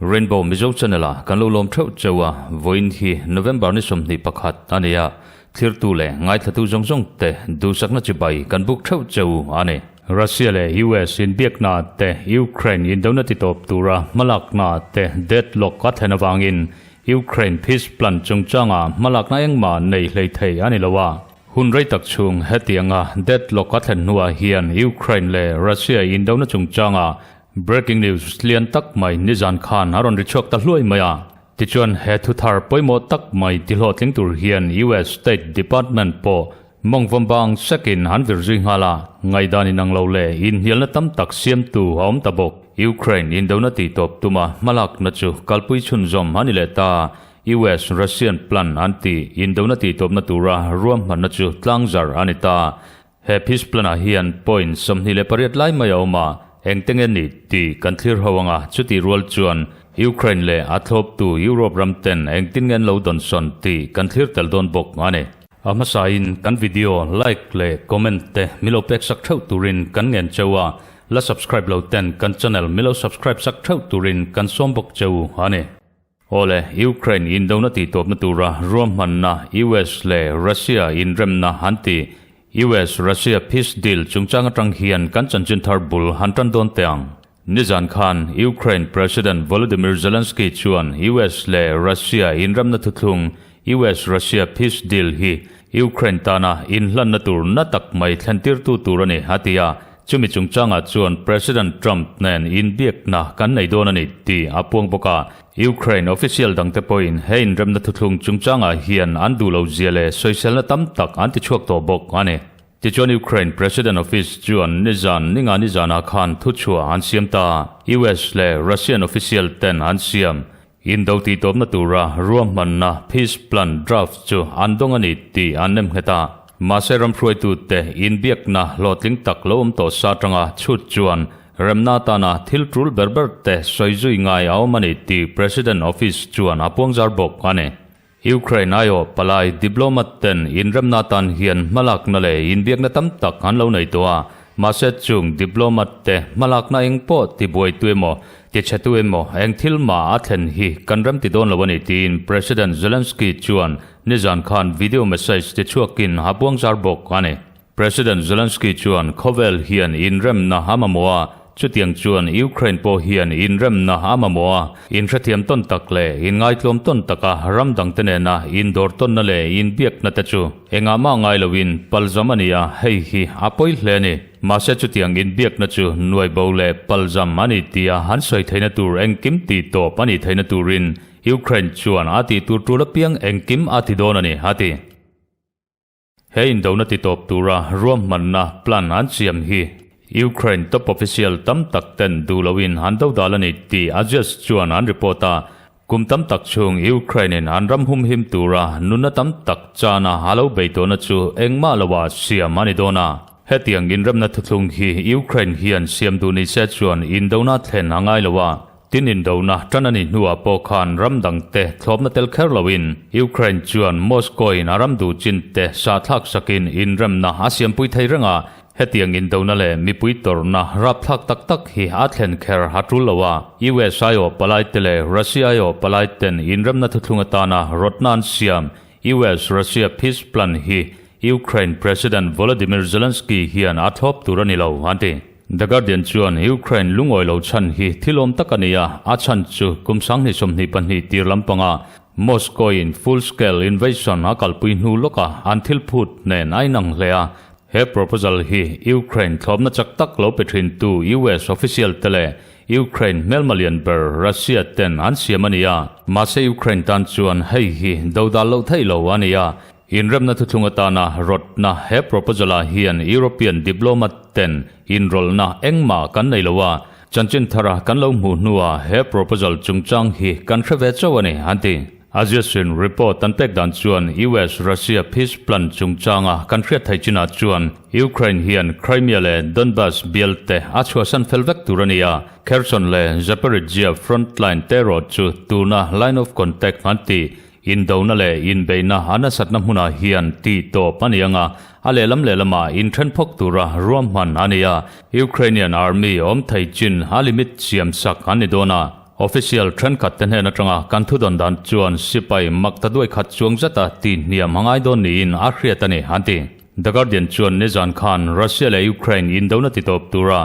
Rainbow Mizo Channel ah kan lo lawm theuh cheu a, vawiin hi November ni 21 a ni a, thlirtu leh ngaithlatu zawng zawng te duhsakna chibai kan buk theuh cheu a ni. Russia leh US inbiakna te Ukraine indona titawp tura hmalakna te deadlock a thlen avangin Ukraine peace plan chungchanga hmalakna engmah nei hlei thei a ni lo a. Hun rei tak chhung hetianga deadlock a thlen hnuah hian Ukraine leh Russia indona chungchanga Breaking news lian tak mai nizan khan a rawn ri chhuak ta hluai mai a. Tichuan he thu thar pawimawh tak mai tihlawhtling tur hian US State Department pawh mawngvawm bang sekin an vir zui nghal a, ngaihdan inang lo leh inhnialna tam tak siamtu a awm ta bawk. Ukraine indona tihtawp tuma hmalakna chu kalpui chhunzawm a ni leh ta. US Russian plan an tih indona tihtawpna tura ruahmanna chu tlangzar a ni ta. He peace plan ah hian point 28 lai mai a awm a, engte nge ni tih kan thlir ho anga chutih rual chuan Ukraine leh a thlawptu Europe ram ten engtin nge an lo dawnsawn tih kan thlir tel dawn bawk a ni. A hmasain kan video like leh comment te milo pek sak theuh turin kan ngen cheu a, la subscribe lo ten kan channel milo subscribe sak theuh turin kan sawm bawk cheu a ni. Awle, Ukraine indona tihtawpna tura ruahmanna US leh Russia inremna an ti. US-Russia peace deal chungchang atang hian kan chanchin thar bul han tan dawn teh ang. Nizan khan Ukraine President Volodymyr Zelensky chuan US leh Russia inremna thuthlung US-Russia peace deal hi Ukraine tana inhlanna tur na tak mai thlentirtu tur a ni a ti a, Chumi chungchangah chuan President Trump nen inbiakna kan nei dawn a ni tih a puang bawk a. Ukraine official dangte pawhin he inremna thuthlung chungchangah hian an duh lo zia leh sawiselna tam tak an tichhuak tawh bawk a ni. Tichuan Ukraine President Office chuan nizan ninga nizanah khan thuchhuah an siam ta. US leh Russian official ten an siam indo tihtawpna tura ruahmanna peace plan draft chu an dawng a ni tih an nem nghet a. Mahse ramhruaitute inbiakna hlawhtling tak lo awm tawh sa atanga chhut chuan remna atana thil tul ber ber te sawi zui ngai a awm a ni tih President Office chuan a puangzar bawk a ni. Ukraine aiawh palai diplomat ten inremna atan hian hmalakna leh inbiakna tam tak an lo nei tawh a, mahse chung diplomat te hmalakna eng pawh tibuai tu emaw, tichhe tu emaw eng thil mah a thlen hi kan rem ti dawn lo a ni tiin President Zelensky chuan nizan khan video message tichhuakin a puangzar bawk a ni. President Zelensky chuan khawvel hian inremna a mamawh a, chutiang chuan Ukraine pawh hian inremna a mamawh a, inhrethiam tawn tak leh inngaitlawm tawn taka ram dangte nena indawr tawnna leh inbiakna te chu engah mah ngai loin palzam a ni a, hei hi a pawi hle a ni. Mahse chutiang inbiakna chu nuaibo leh palzam a ni tia an sawi theihna tur engkim tih tawp a nih theihna turin Ukraine chuan a tih tur tul apiang engkim a ti dawn a ni, a ti. He indona titawp tura ruahmanna, plan, an siam hi Ukraine top official tam tak ten duh loin an dodal a ni tih Axios chuan an report a. Kum tam tak chhung Ukraine in an ram humhim tura nunna tam tak chana a lo bei tawhna chu engmah loah siam a ni dawn a. Hetiang inremna thuthlung hi Ukraine hian siam duh ni se chuan indona thlen a ngai lo a. Tin indona tan a nih hnuah pawh khan ram dangte thlawpna tel kher loin Ukraine chuan Moscow-in a ram duh chinte sahthlak sakin inremna a siampui thei reng a, hetiang indona leh mipui tawrhna rapthlak tak tak hi a thlen kher a tul lo a. US aiawh palaite leh Russia aiawh palaiten inremna thuthlung atana rawtna an siam US-Russia peace plan hi Ukraine President Volodymyr Zelensky hian a thlawp tur a ni lo, an ti. The Guardian chuan Ukraine lungawi lo chhan hi thil awm tak a ni a, a chhan chu kum 2022 tir lampanga Moscow-in full-scale invasion a kalpui hnu lawka an thil phut nen a inang hle a. He proposal hi Ukraine thlawpna chak tak lo pe thintu US official te leh Ukraine hmelma lian ber Russia ten an siam a ni a, mahse Ukraine tan chuan hei hi dodal loh theih lo a ni a. Inremna thuthlung atana rawtna he proposal-ah hian European diplomat ten inrawlhna engmah kan nei lo a, chanchin thara kan lo hmuh hnuah he proposal chungchang hi kan hre ve chauh a ni, an ti. Aziasin report an pek dan chuan US-Russia peace plan chungchanga kan hriat theih chinah chuan Ukraine hian Crimea leh Donbas bial te a chhuahsan fel vek tur a ni a, Kherson leh Zaporizhzhia frontline te erawh chu tuna line of contact an ti. Indona leh inbeihna a nasatna hmunah hian tih tawp a ni ang a, a lehlam lehlamah inthen phawk tura ruahman a ni a, Ukrainian Army awm thei chin a limit siam sak an ni dawn a. Official thenkhat te hnen atanga kan thudawn dan chuan sipai mak ta duai khat chuang zeta tih hniam a ngai dawn niin a hriat a ni, an ti. The Guardian chuan nizan khan Russia leh Ukraine indona titawp tura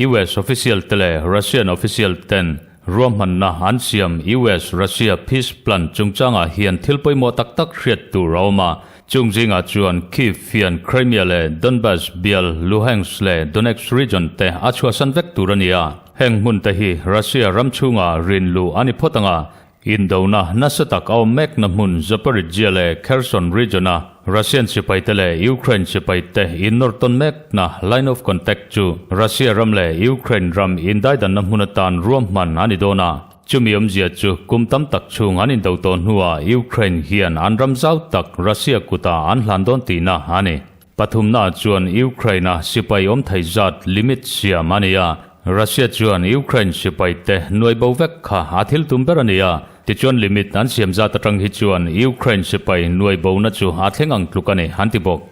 US official te leh Russian official ten ruahmanna an siam US-Russia peace plan chungchangah hian thil pawimawh tak tak hriat tur a awm a. Chung zingah chuan Kyiv hian Crimea leh Donbas bial Luhansk leh Donetsk region te a chhuahsan vek tur a ni a. Heng hmun te hi Russia ram chhungah rin luh a ni phawt ang a, Indona nasa tak a awm mekna hmun Zaporizhzhia leh Kherson region-a Russian sipaite leh Ukraine sipaite innawr tawn mekna line of contact chu Russia ram leh Ukraine ram indaidanna hmun atan ruahman a ni dawn a. Chumi awmzia chu kum tam tak chhung an indo tawh hnuah Ukraine hian an ram zau tak Russia kutah an hlan dawn tihna a ni. Pathumna chuan Ukraine-a sipai awm thei zat limit siam a ni a, Russia chuan Ukraine sipaite nuai bo vek kha a thil tum ber a ni a, tichuan limit an siam zat atang hi chuan Ukraine sipai nuai bona chu a thleng ang tluk a ni, an ti bawk.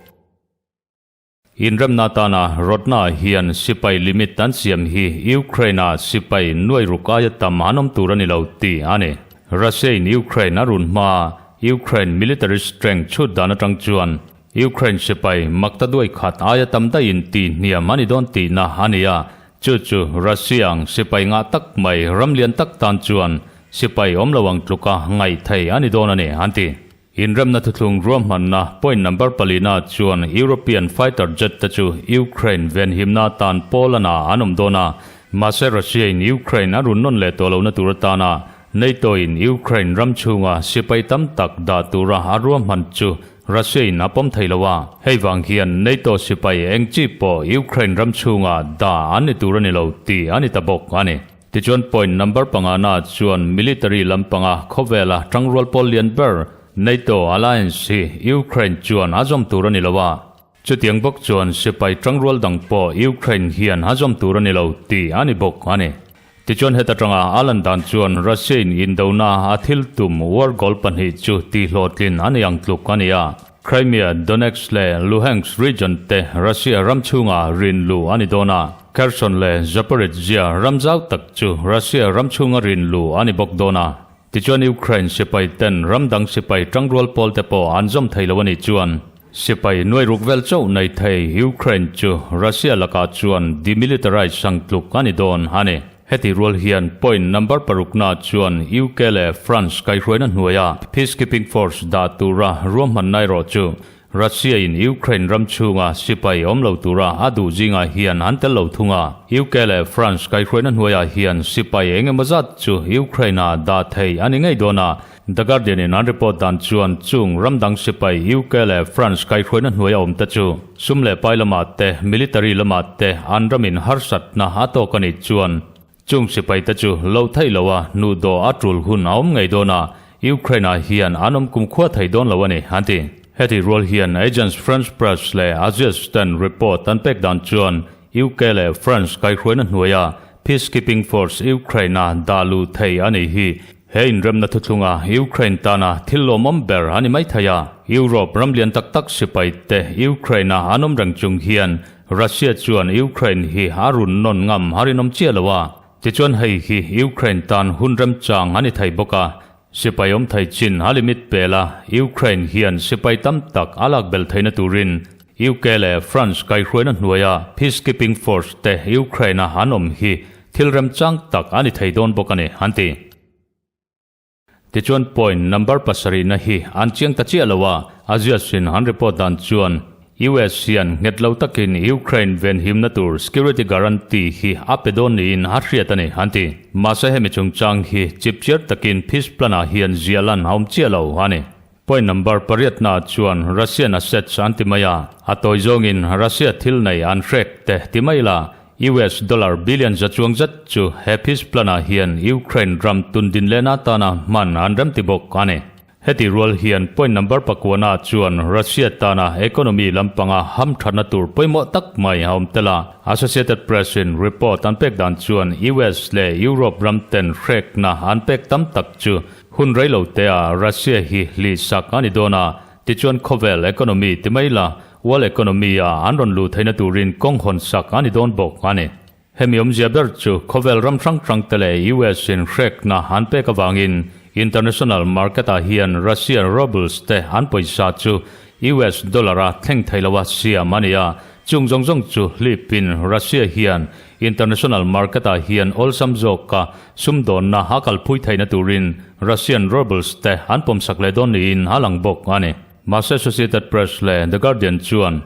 Inremna atana rawtna hian sipai limit an siam hi Ukraine-a sipai nuai ruk aia tam an awm tur a ni lo tih a ni. Russia-in Ukraine a run hmaa Ukraine military strength chhut dan atang chuan Ukraine sipai makta duai khat aia tam daihin tih hniam a ni dawn tihna a ni a, chu chu Russia ang sipai ngah tak mai ram lian tak tan chuan sipai awm lo ang tluka ngaih thei a ni dawn a ni, an ti. Inremna thuthlung ruahmanna point number palina chuan European fighter jet te chu Ukraine venhimna atan Poland ah an awm dawn a, mahse Russia in Ukraine a run nawn leh tawh lohna tur atana NATO-in Ukraine ram chhunga sipai tam tak dah tura a ruahman chu Russia-in a pawm thei lo a, hei vang hian NATO sipai eng chi pawh Ukraine ram chhunga dah an ni tur a ni lo tih a ni ta bawk a ni. Tichuan point number pangana chuan military lampanga khawvela tangrual pawl lian ber NATO alliance hi Ukraine chuan a zawm tur a ni lo a, chutiang bawk chuan sipai tangrual dang pawh Ukraine hian a zawm tur a ni lo tih a ni bawk a ni. Tichuan heta tanga a lan dan chuan Russia-in indona a thil tum war goal pahnih chu tihhlawhtlin a ni ang tluk a ni a. Crimea, Donetsk leh Luhansk region te Russia ram chhunga rin luh a ni dawn a. Kherson leh Zaporizhzhia ram zau tak chu Russia ram chhunga rin luh a ni bawk dawn a. Tichuan Ukraine sipai ten ram dang sipai tangrual pawl te pawh an zawm thei lo a nih chuan sipai nuai ruk vel chauh nei thei Ukraine chu Russia lakah chuan demilitarise sang tluk a ni dawn a ni. Heti rual hian point number parukna chuan UK leh France kaihruaina hnuaia peacekeeping force dah tura ruahmanna erawh chu Russia in Ukraine ram chhunga sipai awm lo tura a duh zingah hian an tel lo thung a. UK leh France kaihhruaina hnuaiah hian sipai eng emaw zat chu Ukraine ah dah thei a ni ngei dawn a. The Guardian in an report dan chuan chung ram dang sipai UK leh France kaihhruaina hnuaia awm te chu sum leh pai lamah te, military lamah te an ramin harsatna a tawk a nih chuan Chung sipaite chu lo theih lo a, hnuhdawh a tul hun a awm ngei dawn a, Ukraine-ah hian an awm kumkhua thei dawn lo a ni, an ti. Heti rual hian Agence France Presse leh Axios ten report an pek dan chuan UK leh France kaihhruaina hnuaia peacekeeping force Ukraine-a dah luh thei a nih hi he inremna thuthlunga Ukraine tana thil lawmawm ber a ni mai thei a. Europe ram lian tak tak sipaite Ukraine-a an awm reng chung hian Russia chuan Ukraine hi a run nawn ngam a rinawm chiah lo a, tichuan hei hi Ukraine tan hun remchang a ni thei bawk a, sipai awm thei chin a limit pel a, Ukraine hian sipai tam tak a lak bel theihna turin UK leh France kaihhruaina hnuaia peacekeeping force te Ukraine-a an awm hi thil remchang tak a ni thei dawn bawk a ni, an ti. Tichuan point number pasarihna hi an chiang ta chiah lo a, a ziasin an report dan chuan US hian nghet lo takin Ukraine venhimna tur security guarantee hi a pe dawn niin a hriat a ni an ti. Mahse hemi chungchang hi chipchiar takin peace plan ah hian ziah lan a awm chiah lo a ni. Point number pariatna chuan Russian assets an ti mai a, a tawi zawngin Russia thil nei an hrek te ti mai la, US dollar billion za chuang zet chu he peace plan ah hian Ukraine ram tun din lehna atana hman an remti bawk a ni. Heti rual hian point number pakuana chuan Russia tana economy lampanga hamthatna tur pawimawh tak mai a awm tel a. Associated Press in report an pek dan chuan US leh Europe ram ten hrekna an pek tam tak chu. Hun rei lo te ah Russia hi hlih sak a ni dawn a, tichuan khawvel economy ti mai la, world economy ah an rawn luh theihna turin kawng hawn sak a ni dawn bawk a ni. Hemi awmzia ber chu khawvel ram hrang hrang te leh US in hrekna an pek avangin international market ah hian Russian rubles te an pawisa chu US dollar a thleng thei lo a siam a ni a, chung zawng zawng chu hlipin Russia hian international market ah hian awlsam zawka sumdawnna a kalpui theihna turin Russian rubles te an pawmsak leh dawn niin a lang bawk a ni. Mahse Associated Press leh The Guardian chuan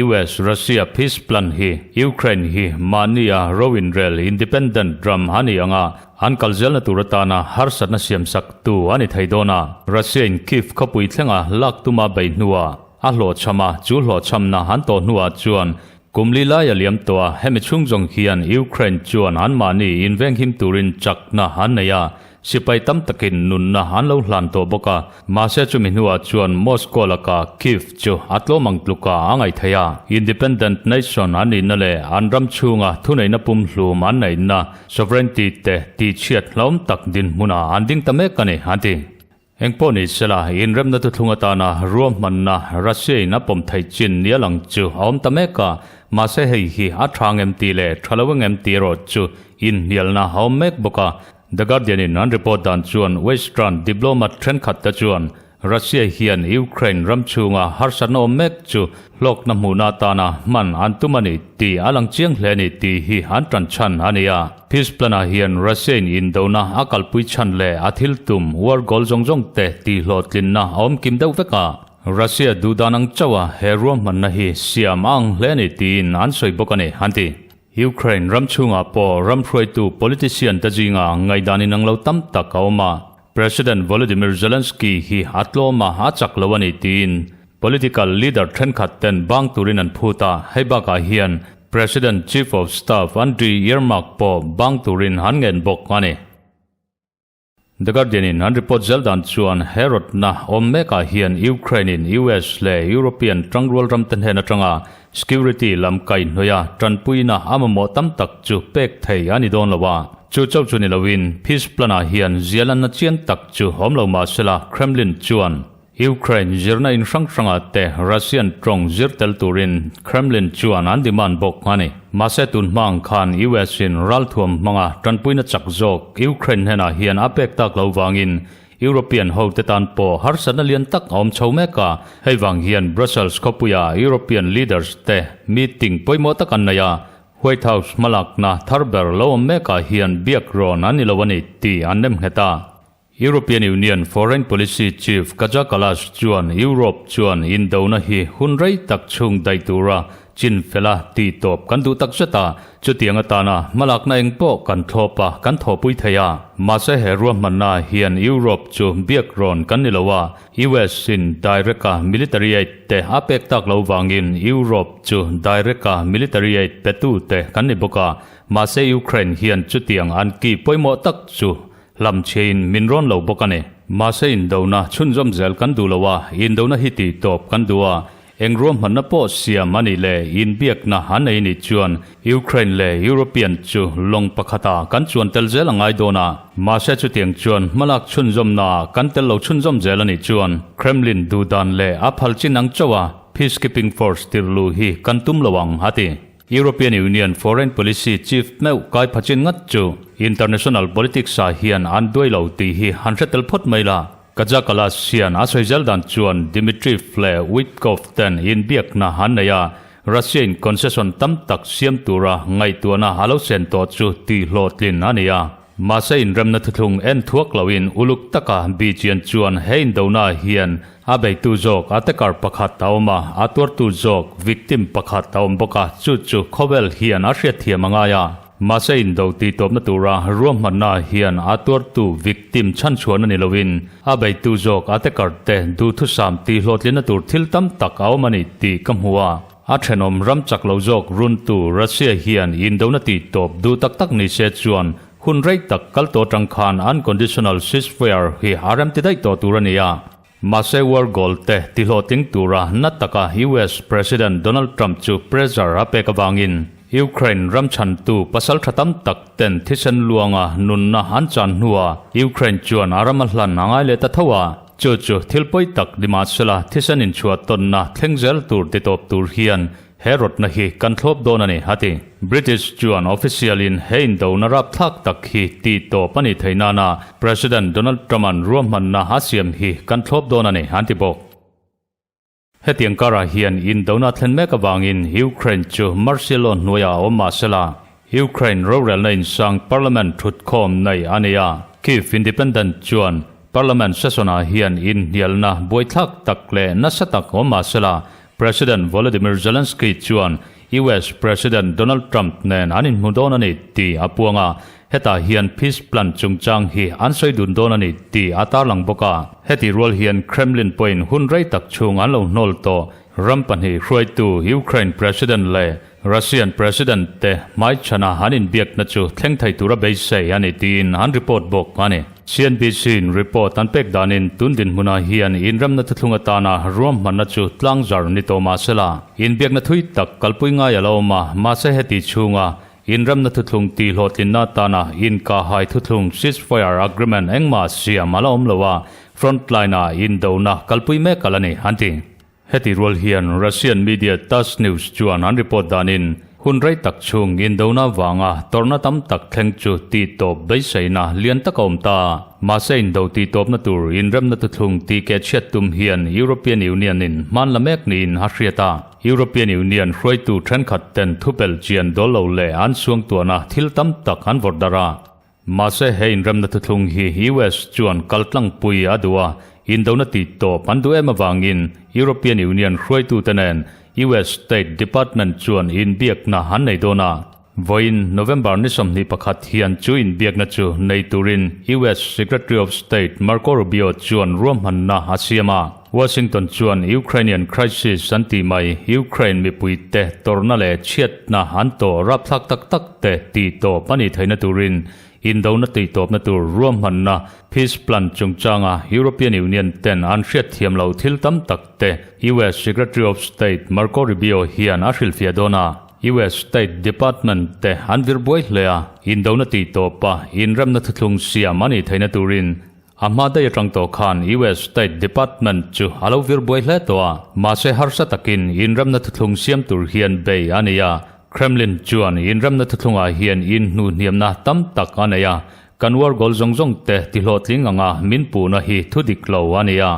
US Russia peace plan hi Ukraine hi mahnia ro inrel independent ram a ni ang a, an kal zelna tur atana harsatna siamsak tu a ni thei dawn a. Russia in Kyiv khawpui thlenga lak tuma bei hnuah a hlawhchham a, chu hlawhchhamna an tawh hnuah chuan kum li lai a liam tawh a, hemi chhung zawng hian Ukraine chuan anmahni invenghim turin chakna an nei a, Sipai tam takin nunna an lo hlan tawh bawk a, mahse chumi hnuah chuan Moscow lakah Kyiv chu a tlawm ang tluka a ngaih theih a. Independent nation an nihna leh an ram chhunga thuneihna pumhlum an neihna sovereignty te tihchhiat hlauhawm tak dinhmunah an ding ta mek a ni, an ti. Engpawh ni sela, inremna thuthlung atana ruahmanna Russia in a pawm theih chin nia lang chu a awm ta mek a, mahse hei hi a tha ngem tih leh tha lo engem tih erawh chu inhnialna a awm mek bawk a. The Guardian in an report dan chuan Western diplomat thenkhat te chuan Russia hian Ukraine ram chhunga harsatna awm mek chu hlawkna hmuhna atana hman an tum a ni tih a lang chiang hle a ni tih hi an tan chhan a ni a. Peace plan ah hian Russia in indona a kalpui chhan leh a thil tum war goal zawng zawng te tihhlawhtlinna a awm kim deuh vek a. Russia duhdan ang chauh a he ruahmanna hi siam a ang hle a ni tiin an sawi bawk a ni, an ti. Ukraine ram chhungah pawh ram hruaitu politician te zinga ngaihdan inang lo tam tak a awm a, President Volodymyr Zelensky hi a tlawm a, a chak lo a ni tiin political leader thenkhat ten bang turin an phut a, hei bakah hian President Chief of Staff Andriy Yermak pawh bang turin an ngen bawk a ni. The Guardian in an report zel dan chuan he rawtna awm mekah hian Ukraine in US leh European tangrual ramte hnen atanga security lam kaihhnawih a tanpuina a mamawh tam tak chu pek thei a ni dawn lo a. Chu chauh chu ni loin peace plan ah hian zialanna chiang tak chu awm lo mahsela Kremlin chuan Ukraine zirna in hrang hrangah te Russian tawng zir tel turin Kremlin chuan an demand bawk a ni. Mahse tun hma ang khan US in ralthuam hmanga tanpuina chak zawk Ukraine hnenah hian a pek tak lo vangin European ho te tan pawh harsatna lian tak a awm chho mek a. Hei vang hian Brussels khawpuia European leaders te meeting pawimawh tak an nei a, White House hmalakna thar ber lo awm mekah hian biak rawn an ni lo a ni tih an nem nghet a. European Union Foreign Policy Chief Kaja Kallas chuan Europe chuan indona hi hun rei tak chhung daih tura chin fela tih tawp kan duh tak zet a, chutiang atana hmalakna eng pawh kan thlawp a, kan thawhpui thei a. Mahse he ruahmanna hian Europe chu biak rawn kan ni lo a, US in direct-a military aid te a pek tak lo vangin Europe chu direct-a military aid petu te kan ni bawk a, mahse Ukraine hian chutiang an ki pawimawh tak chu Hlam chhein min rawn lo bawk a ni. Mahse indona chhunzawm zel kan duh lo a, indona hi tih tawp kan duh a, eng ruahmanna pawh siam a nih leh inbiakna an nei nih chuan Ukraine leh European chu lawng pakhatah kan chuan tel zel a ngai dawn a. Mahse chutiang chuan hmalak chhunzawmna ah kan tel lo chhunzawm zel a nih chuan Kremlin duhdan leh a phal chin ang chauh a peacekeeping force tirhluh hi kan tum lo ang, a ti. European Union Foreign Policy Chief meuh kai phachin ngat chu international politics ah hian an duai lo tih hi han hre tel phawt mai la. Kaja Kallas hian a sawi zel dan chuan Dmitriev leh Witkoff ten inbiakna an nei a, Russia in concession tam tak siam tura ngaihtuahna a lo sen tawh chu tihhlawhtlin a ni a. Mahse inremna thuthlung en thuak loin uluk taka bi chian chuan he indona hian a beitu zawk a tekar pakhat a awm a, a tuartu zawk victim pakhat a awm bawk a, chu chu khawvel hian a hriatthiam a ngai a. Mahse indo tihtawpna tura ruahmanna hian a tuartu victim chhanchhuahna ni loin a beitu zawk a tekar te duhthusam tihhlawhtlinna tur thil tam tak a awm a ni tih ka hmu a. A thenawm ram chak lo zawk runtu Russia hian indona tih tawp duh tak tak ni se chuan hun rei tak kal tawh atang khan unconditional ceasefire hi a rem ti daih tawh tur a ni a. Mahse war goal te tihlawhtling tura na taka US President Donald Trump chu pressure a pek avangin Ukraine ram chhantu pasal tha tam tak ten thisen luanga nunna an chan hnuah Ukraine chuan a ram a hlan a ngai leh ta tho a, chu chu thil pawi tak ni mahsela thisen inchhuah tawnna thleng zel tur titawp tur hian he rawtna hi kan thlawp dawn a ni, a ti. British chuan official in he indona rapthlak tak hi tihtawp a nih theih nana President Donald Trump-a'n ruahmanna a siam hi kan thlawp dawn a ni, an ti bawk. Hetiang karah hian indona thlen mek avangin Ukraine chu martial law hnuaiah a awm mahsela, Ukraine rorelna insang parliament thutkhawm nei a ni a. Kyiv Independent chuan parliament session-ah hian inhnialna buaithlak tak leh nasa tak awm mahsela, President Volodymyr Zelensky chuan US President Donald Trump nen an inhmu dawn a ni tih a puang a, Hetah hian peace plan chungchang hi an sawi dun dawn a ni tih a tarlang bawk a. Hetih rual hian Kremlin pawhin hun rei tak chhung an lo hnawl tawh. Ram pahnih hruaitu Ukraine President leh Russian President te hmaichhana an inbiakna chu thleng thei tura beisei a ni tiin an report bawk a ni. CNBC-in report an pek danin tun dinhmunah hian inremna thuthlung atana ruahmanna chu tlangzar ni tawh mah sela, inbiakna thui tak kalpui ngai a la awm a, mahse heti chhunga Inramna thuthlung tih hlawhtlinna atana inkahhai thuthlung ceasefire agreement engmah siam a la awm lo a, frontline-ah indona kalpui mek a la ni, an ti. Heti rual hian Russian media Tass News chuan an report danin hun rei tak chhung indona vanga tawrhna tam tak thleng chu tihtawp beiseina lian tak a awm ta. Mahse indo tihtawpna tur inremna thuthlung tihkehchhiat tum hian European Union-in hman la mek niin a hriat a. European Union hruaitu thenkhat ten thupelh chian dawl lo leh an suangtuahna thil tam tak an vawrh darh a. Mahse he inremna thuthlung hi US chuan kaltlangpui a duh a, indona tih tawp an duh em avangin European Union hruaitute nen US State Department chuan inbiakna an nei dawn a. Vawiin November ni 21 hian chu inbiakna chu nei turin US Secretary of State Marco Rubio chuan ruahmanna a siam a. Washington chuan Ukrainian crisis an tih mai Ukraine mipuite tawrhna leh chhiatna an tawh rapthlak tak tak te tihtawp a nih theihna turin indona tihtawpna tur ruahmanna peace plan chungchanga European Union ten an hriatthiam loh thil tam tak te US Secretary of State Marco Rubio hian a hrilhfiah dawn a. US State Department te an vir buai hle a, indona tih tawp a, inremna thuthlung siam a nih theihna turin a hma daih atang tawh khan US State Department chu a lo vir buai hle tawh a. Mahse harsa takin inremna thuthlung siam tur hian bei a ni a, Kremlin chuan inremna thuthlungah hian inhnuhniamna tam tak a nei a, kan war goal zawng zawng te tihlawhtling anga min puhna hi thu dik lo a ni a,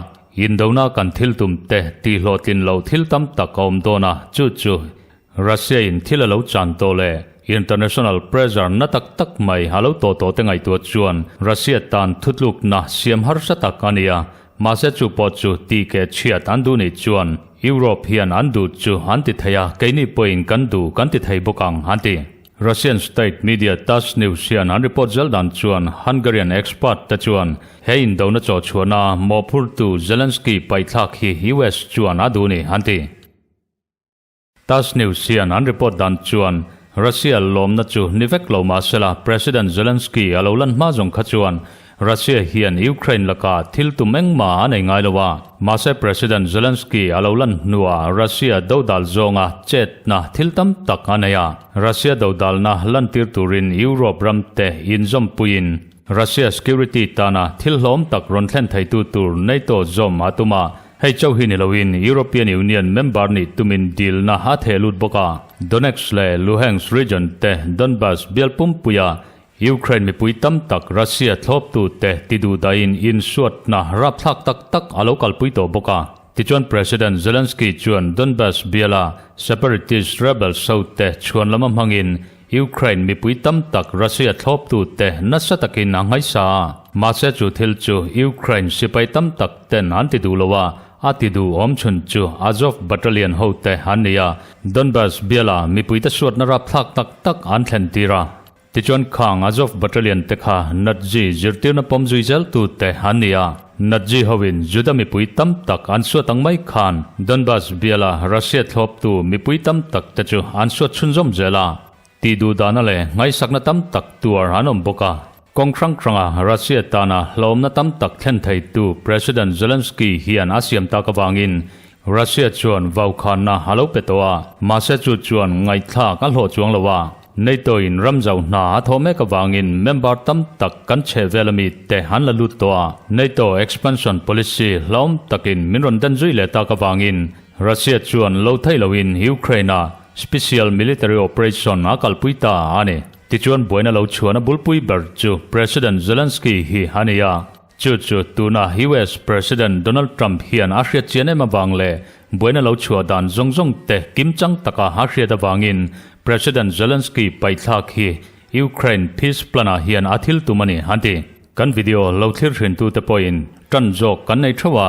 indona kan thil tum te tihlawhtlin loh thil tam tak a awm dawn a, chu chu Russia in thil a lo chan tawh leh international pressure na tak tak mai a lo tawh tawh te ngaihtuah chuan Russia tan thutlukna siam harsa tak a ni a, mahse chu pawh chu tih keh chhiat an duh nih chuan Europe hian an duh chu an ti thei a, keini pawhin kan duh kan ti thei bawk ang an ti. Russian state media Tass News hian an report zel dan chuan Hungarian expert te chuan he indona chawhchhuahna mawhphurtu Zelensky paihthlak hi US chuan a duh ni an ti. Tass News hian an report dan chuan Russia lawmna chu ni vek lo mah sela President Zelensky a lo lan hma zawng kha chuan Russia hian Ukraine lakah thil tum engmah a nei ngai lo a. Mahse President Zelensky a lo lan hnuah Russia dodal zawnga chetna thil tam tak a nei a. Russia dodalna lantir turin Europe ramte inzawmpuiin Russia security tana thil hlawm tak rawn thlen theitu tur NATO zawm a tum a. Hei chauh hi ni loin European Union member nih tumin dilna a theh lut bawk a. Donetsk leh Luhansk region te Donbas bial pumpuia Ukraine mipui tam tak Russia thlawptute ti duhdahin insuatna rapthlak tak tak a lo kalpui tawh bawk a. Tichuan President Zelensky chuan Donbas biala separatist rebels hote chhuan lama hmangin Ukraine mipui tam tak Russia thlawptute nasa takin a nghaisa a, mahse chu thil chu Ukraine sipai tam tak ten an ti duh lo a, a ti duh awm chhun chu Azov Battalion hote an ni a, Donbas biala mipuite suatna rapthlak tak tak an thlen tir a. Tichuan khang Azov Battalion te kha Nazi zirtirna pawm zui zel tute an ni a, Nazi hoin Juda mipui tam tak an suat ang mai khan Donbas biala Russia thlawptu mipui tam tak te chu an suat chhunzawm zel a, tih duh dana leh ngaihsakna tam tak tuar an awm bawk a. Kawng hrang hranga Russia tana hlawmna tam tak thlen theitu President Zelensky hian a siam tak avangin. Russia chuan vaukhanna a lo pe tawh a, mahse chu chuan ngaihthlak a hlawh chuang lo a. NATO in ram zau hna a thawh mek avangin member tam tak kan chheh vel ami te an la lut tawh a. NATO expansion policy hlauhawm takin min rawn den zui leh tak avangin Russia chuan lo thei loin Ukraine a special military operation a kalpui ta a ni. Tichuan buaina lo chhuahna bulpui ber chu President Zelensky hi a ni a. Chu chu tuna US President Donald Trump hian a hriat chian em avang leh buaina lo chhuah dan zawng zawng te kimchang taka a hriat avangin President Zelensky paithlak hi Ukraine peace plan ah hian a thil tum a ni an ti. Kan video lo thlir hrintute pawhin tan zawk kan nei theuh a,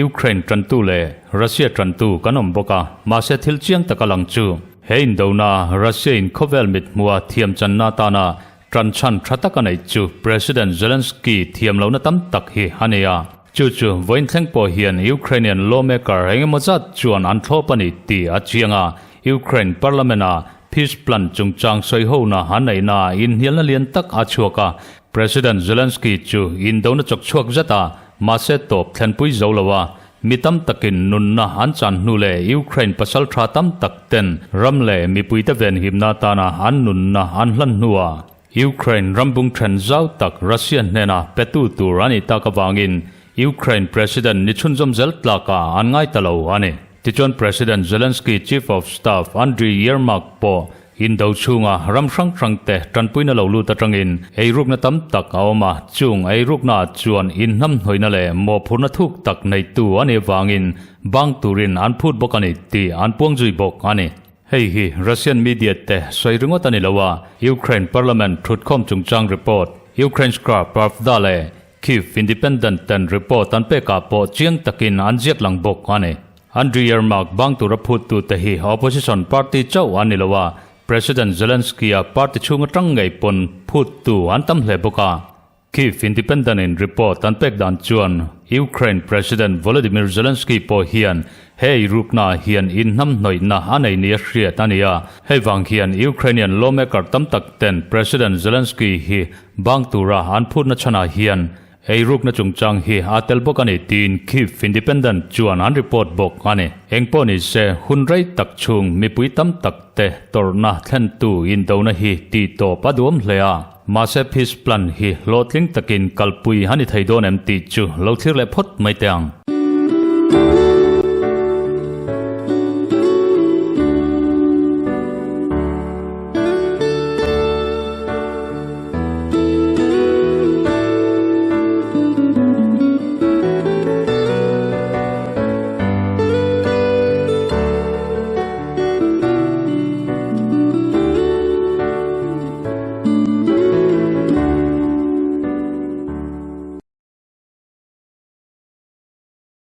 Ukraine tantu leh Russia tantu kan awm bawk a, mahse thil chiang taka lang chu he indona Russia in khawvel mithmuha thiamchanna atana Ṭan chhan ṭha tak a neih chu President Zelensky thiam lohna tam tak hi a ni a. Chu chu vawiin thleng pawh hian Ukrainian lawmaker eng emaw zat chuan an thlawp a ni tih a chiang a. Ukraine Parliament-a peace plan chungchang sawihona an neihna inhnialna lian tak a chhuak a. President Zelensky chu indona chawk chhuak zet a, mahse tawp thlenpui zo lo a. Mi tam takin nunna an chan hnu leh Ukraine pasal tha tam tak ten ram leh mipuite venhimna atana an nunna an hlan hnuah Ukraine rambung then zau tak Russia hnena petu tur a nih tak avangin Ukraine President ni chhunzawm zel tlakah an ngai ta lo a ni. Tichuan President Zelensky Chief of Staff Andriy Yermak pawh Indo chhunga ram hrang hrangte tanpuina lo lut atangin eirukna tam tak a awm a, chung eiruknaah chuan inhnamhnawihna leh mawhphurhna thuk tak neitu a nih avangin bang turin an phut bawk a ni tih an puang zui bawk a ni. Hei hi Russian media te sawi ringawt a ni lo a, Ukraine parliament thutkhawm chungchang report, Ukrainska Pravda leh Kyiv Independent ten report an pekah pawh chiang takin an ziak lang bawk a ni. Andriy Yermak bang tura phuttute hi opposition party chauh an ni lo a, President Zelensky-a party chhung atang ngei pawn phuttu an tam hle bawk a. Kyiv Independent-in report an pek dan chuan Ukraine President Volodymyr Zelensky pawh hian he eiruknaah hian inhnamhnawihna a nei nia hriat a ni a, hei vang hian Ukrainian lawmaker tam tak ten President Zelensky hi bang tura an phutna chhanah hian Eirukna chungchang hi a tel bawk a ni tiin Kyiv Independent chuan an report bawk a ni. Engpawh ni se, hun rei tak chhung mipui tam tak te tawrhna thlentu indona hi tih tawp a duam hle a, mahse peace plan hi hlawhtling takin kalpui a ni thei dawn em tih chu lo thlir leh phawt mai teh ang.